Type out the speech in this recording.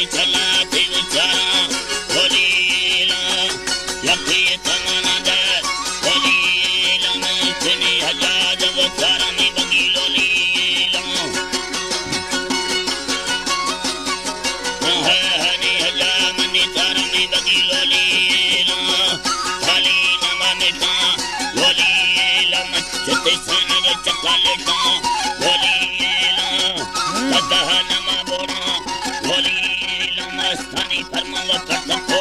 چلا تئی وچاراں، گولیلاں، یکے تمنا دے، گولیلاں، من چنی حجاج وچاراں، نی بگی لولیلاں۔ آہا، نی حجا منی چاراں، نی بگی لولیلاں۔ خالی نما مٹاں، گولیلاں، من چتے سانگ چکا لٹاں، گولیلاں۔ پتہ نما بوڑاں، گولیلاں، مستانی فرمان و پرتم